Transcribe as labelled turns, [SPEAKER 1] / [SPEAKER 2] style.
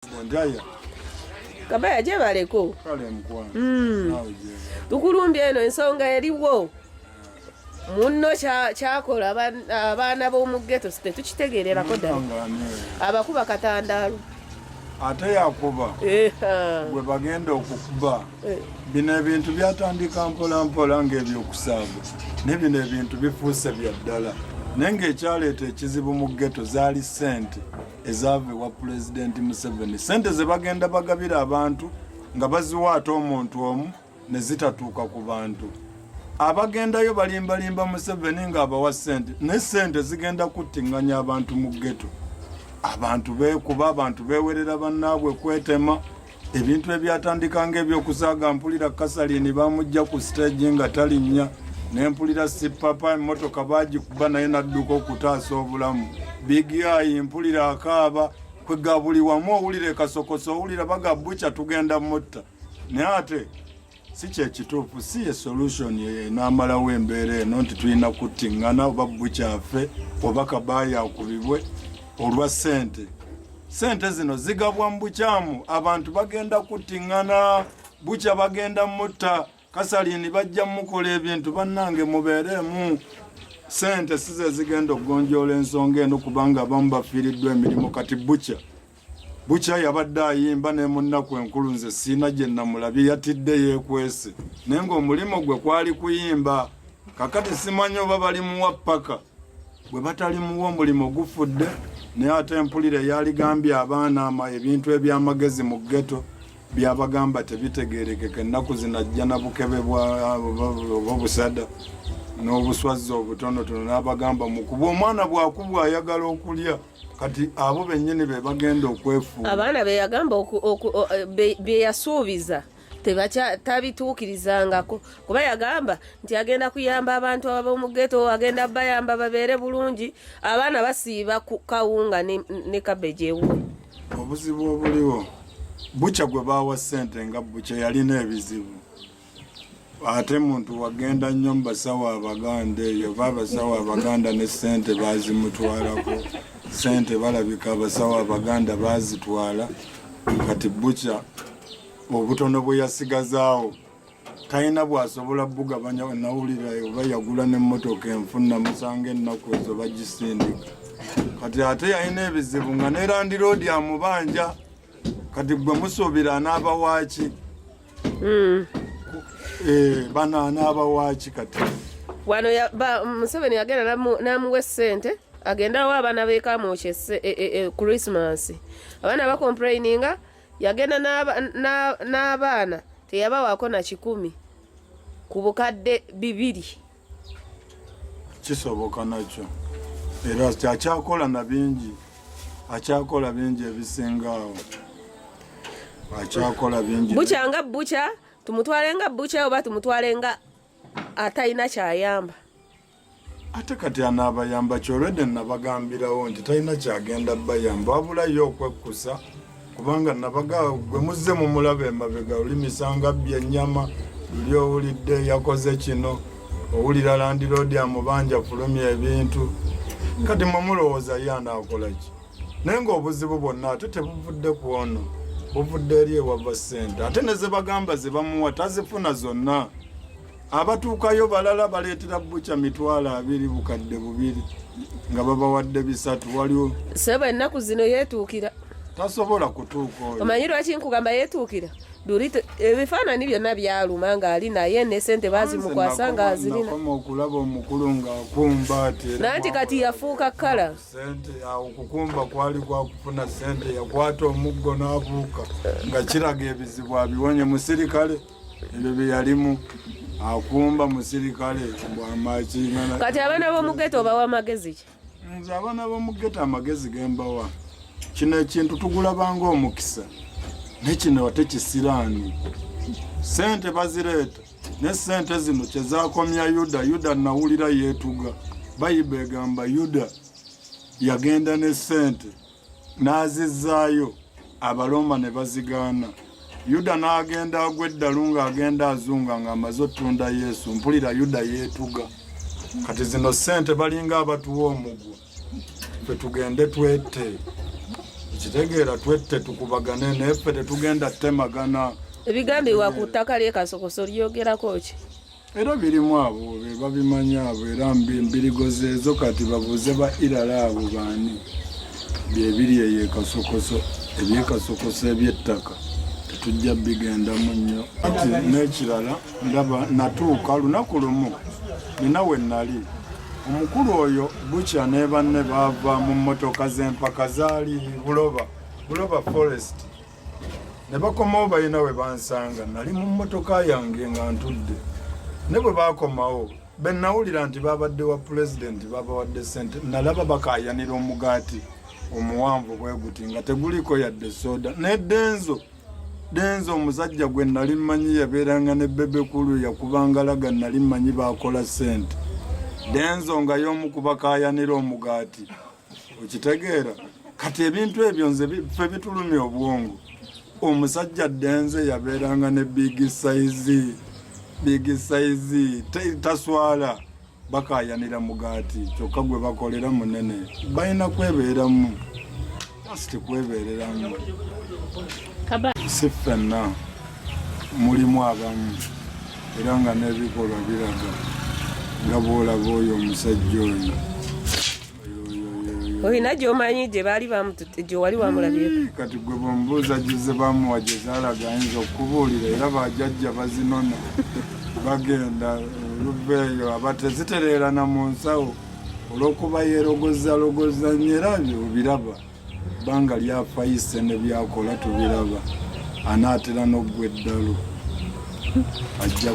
[SPEAKER 1] Ndaya.
[SPEAKER 2] Kabaya gyebaleko.
[SPEAKER 1] Kale mukwano. Naawe gyebale.
[SPEAKER 2] Tukulumbye eno ensonga eriwo. Munno kyakola abaana b'omu ghetto tetukitegeererako ddala.
[SPEAKER 1] Nga ani oyo?
[SPEAKER 2] Abakuba katandaalo.
[SPEAKER 1] Ate yakuba gwe bagenda okukuba. Bino ebintu byatandika mpola mpola ng'ebyokusaaga, ne bino ebintu bifuuse bya ddala. Naye ng'ekyaleeta ekizibu mu ghetto zaali ssente ezaava ewa Pulezidenti Museveni. Ssente ze bagenda bagabira abantu nga baziwa ate omuntu omu ne zitatuuka ku bantu. Abagendayo balimbalimba Museveni ng'abawa ssente, naye ssente zigenda kuttiŋŋanya abantu mu ghetto. Abantu beekuba, abantu beewerera bannaabwe kwetema. Ebintu ebyatandika ng'ebyokusaaga, mpulira Kasalini bamujja ku stage nga talinnya, ne mpulira Sipapa emmotoka baagikuba naye n'adduka okutaasa obulamu. Big Eye mpulira akaaba, kwega buli wamu owulira ekasokoso, owulira baga bukya tugenda mutta. Naye ate si kyekituufu, si ye solution enaamalawo embeera eno nti tulina kuttiŋŋana oba bukyaffe oba kabaaya akubibwe olwa ssente. Ssente zino zigabwa mu bukyamu, abantu bagenda kuttiŋŋana, bukya bagenda mutta, Kasalini bajja mukola ebintu. Bannange mubeereemu, ssente si ze zigenda okugonjoola ensonga eno, kubanga abamu bafiiriddwa emirimu. Kati bukya yabadde ayimba ne mu nnaku enkulu, nze siina gye namulabye, yatidde yeekwese, naye ng'omulimu gwe kwali kuyimba. Kakati simanyi oba balimuwa paka bwe batalimuwa omulimu gufudde. Naye ate mpulira eyaligambye abaana ebintu eby'amagezi mu ghetto byabagamba tebitegeerekeka. Ennaku zino ajja na bukebe oba busada n'obuswazzi obutonotono, n'abagamba mukuba omwana, bw'akubwa ayagala okulya. Kati abo bennyini be bagenda okwefuula.
[SPEAKER 2] Abaana be yagamba bye yasuubiza tabituukirizangako, kuba yagamba nti agenda kuyamba abantu ab'omu ghetto, agenda bayamba babeere bulungi. Abaana basiiba ku kawunga ne cabbage ewuwe.
[SPEAKER 1] Obuzibu obuliwo, bukya gwe baawa ssente nga bukya yalina ebizibu, ate muntu wagenda nnyo mu basawo Abaganda eyo, oba abasawo Abaganda ne ssente baazimutwalako. Ssente balabika abasawo Abaganda baazitwala. Kati bukya obutono bwe yasigazaawo talina bw'asobola bugabanya. Nawulira oba yagula n'emmotoka enfu, namusanga ennaku ezo bagisindika. Kati ate yalina ebizibu nga ne landlord amubanja. Kati gwe musuubira anaaba waaki? Bano anaaba waaki kati?
[SPEAKER 2] Wano Museveni yagenda n'amuwa essente agendawo abaana b'ekamwokya Christmas. Abaana bacomplaininga, yagenda n'abaana teyabawaako na 100 ku 2000.
[SPEAKER 1] Kisoboka nakyo, era akyakola na bingi, akyakola bingi ebisinga awo, akyakola bingi.
[SPEAKER 2] Bukya nga bukya tumutwale nga bukya oba tumutwale nga atalina kyayamba?
[SPEAKER 1] Ate kati anaabayamba kyolwedde nabagambirawo nti talina kyagenda bayamba, wabula ye okwekkusa, kubanga nabaga gwe muzze mumulaba emabega oli misanga bbya ennyama, luli owulidde yakoze kino, owulira landlord amubanja fulumya ebintu. Kati mwe mulowooza ye anaakola ki? Naye ng'obuzibu bwonna ate tebuvudde ku ono, buvudde eri ewava ssente. Ate ne ze bagamba ze bamuwa tazifuna zonna. Abatuukayo balala baleetera bukya 20,000, 2000, nga babawadde 300. Waliwo
[SPEAKER 2] Sebo ennaku zino yeetuukira.
[SPEAKER 1] Tasobola kutuuka oyo.
[SPEAKER 2] Omanyi lwaki nkugamba yeetuukira? Luli ebifaananyi byonna byaluma ng'ali naye, ne sente baazimukwasa ng'azirina.
[SPEAKER 1] Nakoma okulaba omukulu ng'akumba ati era
[SPEAKER 2] Nanti kati yafuuka kkala.
[SPEAKER 1] Sente awo kukumba kwali kwa kufuna sente. Yakwata omuggo n'abuuka nga kiraga ebizibu abiwonye. Musirikale, ebyo bye yalimu, akumba musirikale bwamakinga.
[SPEAKER 2] Kati abaana b'omu ghetto obawa amagezi ki?
[SPEAKER 1] Nze abaana b'omu ghetto amagezi gembawa, kino ekintu tugulabanga omukisa, ne kino ate kisiraani. Sente bazireeta, ne sente zino kyezakomya Yuda. Yuda nawulira yeetuga. Bayibo egamba Yuda yagenda ne sente n'azizzaayo, Abaloma ne bazigaana. Yuda n'agenda agwa eddalu ng'agenda azunga ng'amaze otunda Yesu. Mpulira Yuda yeetuga. Kati zino sente balinga abatuwa omugwa, ffe tugende twette. Okitegeera, twette tukubagane, naye ffe tetugenda temagana.
[SPEAKER 2] Ebigambibwa ku ttaka ly'e Kasokoso lyogerako ki?
[SPEAKER 1] Era birimu abo be babimanyi abo, era mbirigozi ezo kati babuuze ba irala abo baani byebiri eyo ekasokoso. Ebyekasokoso ebyettaka tetujja bigendamu nnyo. Ati n'ekirala, ndaba natuuka lunaku lumu, nina we nali omukulu oyo bukya ne banne baava mu mmotoka z'empaka, zaali Buloba, Buloba Forest, ne bakomawo. Balina we bansanga, nali mu mmotoka yange nga ntudde, ne bwe bakomawo be nawulira nti babadde wa pulezidenti, babawadde sente. Nalaba bakayanira omugaati omuwanvu bwe guti nga teguliko yadde soda. Ne Denzo, Denzo omusajja gwe nali mmanyi yabeeranga ne Bebe Cool, yakubangalaga, nali mmanyi bakola sente. Denzo nga y'omu kubakayanira omugaati. Okitegeera, kati ebintu ebyo nze ffe bitulumya obwongo. Omusajja Denze yabeeranga ne Big Size, Big Size taswala, bakayanira mugaati, kyokka gwe bakolera munene. Balina kwebeeramu, just kwebeereramu. Si ffenna, mulimu abamu, era nga n'ebikolwa biraga nga bw'olaba oyo omusajja oyo. Oyo, oyo, oyo.
[SPEAKER 2] Olina gy'omanyi gye baali bamututte, gye wali wamulabyeko?
[SPEAKER 1] Kati gwe bwombuuza gize bamuwa gye zaalaga, ayinza okukubuulira. Era bajjajja bazinona bagenda oluva eyo, aba tezitereerana mu nsawo olw'okuba yeerogozalogoza nnyo. Era obiraba bbanga lyafayise ne byakola tubiraba, anaatera n'oggwa eddalu ajja.